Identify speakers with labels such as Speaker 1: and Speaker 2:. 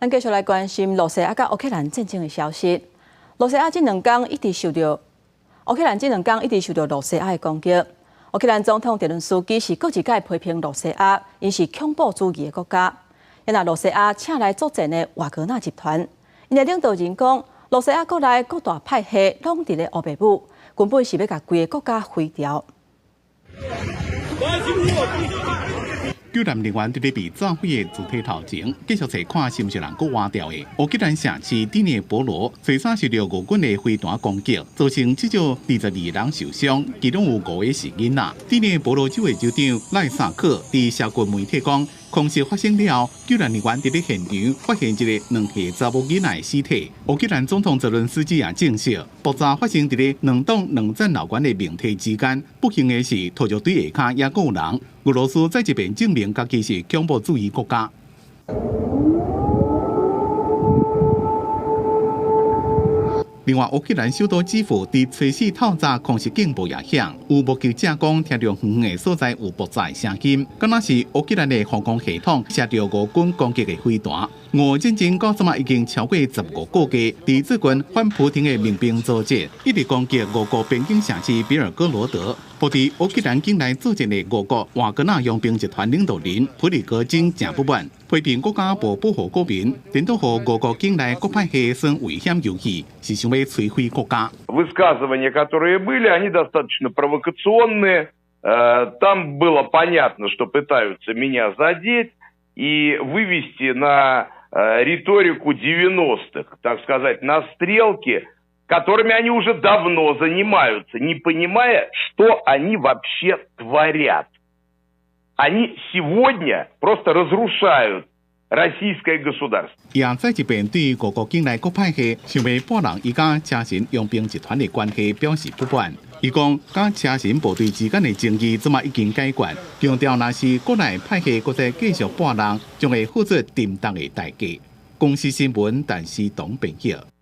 Speaker 1: 咱繼續來關心羅西亞佮烏克蘭戰爭的消息。羅西亞這兩工一直受著烏克蘭這兩工一直受著羅西亞的攻擊。烏克蘭總統澤倫斯基是閣一擺批評羅西亞，𪜶是恐怖主義的國家。若羅西亞請來作戰的瓦格納集團，𪜶的領導人講，羅西亞國內各大派系攏佇咧烏白舞，根本是欲共規个國家毀掉。
Speaker 2: 救援人員佇咧被炸毀的主體頭前，繼續揣看是毋是人閣活著的。烏克蘭城市第聶波羅隨早受著俄軍的飛彈攻擊，造成至少22人受傷，其中有五個是囡仔。第聶波羅州的州長賴薩克佇社群媒體講，空襲發生了後，救援人員佇咧現場發現一个2歲查某囡仔的屍體。烏克蘭總統澤倫斯基也證實，爆炸發生佇咧兩棟兩層樓懸的明梯之間。不幸的是，塗石堆下跤猶閣有人。俄羅斯再一遍證明家己是恐怖主義國家。另外，烏克蘭首都基輔佇初四透早空襲警報也響，有目擊者講聽著遠遠的所在有爆炸的聲音，敢若是烏克蘭的防空系統射著俄軍攻擊的飛彈。俄烏戰爭到這馬已經超過15個月，佇最近反普丁的民兵組織一直攻擊俄國邊境城市比爾哥羅德，予佇烏克蘭境內作戰的俄國瓦格納傭兵集團領導人普里戈金誠不滿，批評國家無保護國民，顛倒予俄國境內各派系耍危險遊戲，是想欲摧毀國家。
Speaker 3: Высказывания, которые были, они достаточно провокационные. Там было понятно, что пытаются меня задеть и вывести на риторику 90-х, так сказать, на стрелки, которыми они уже давно занимаются, не понимая, что они вообще творят. Они сегодня просто разрушают российское государство.
Speaker 2: 伊也再一遍對俄國境內各派系想欲撥人伊佮車臣傭兵集團的關係表示不滿。伊講，佮車臣部隊之間的爭議這馬已經解決，強調若是國內派系閣再繼續撥人，將會付出沉重的代價。公視新聞，陳思東編譯。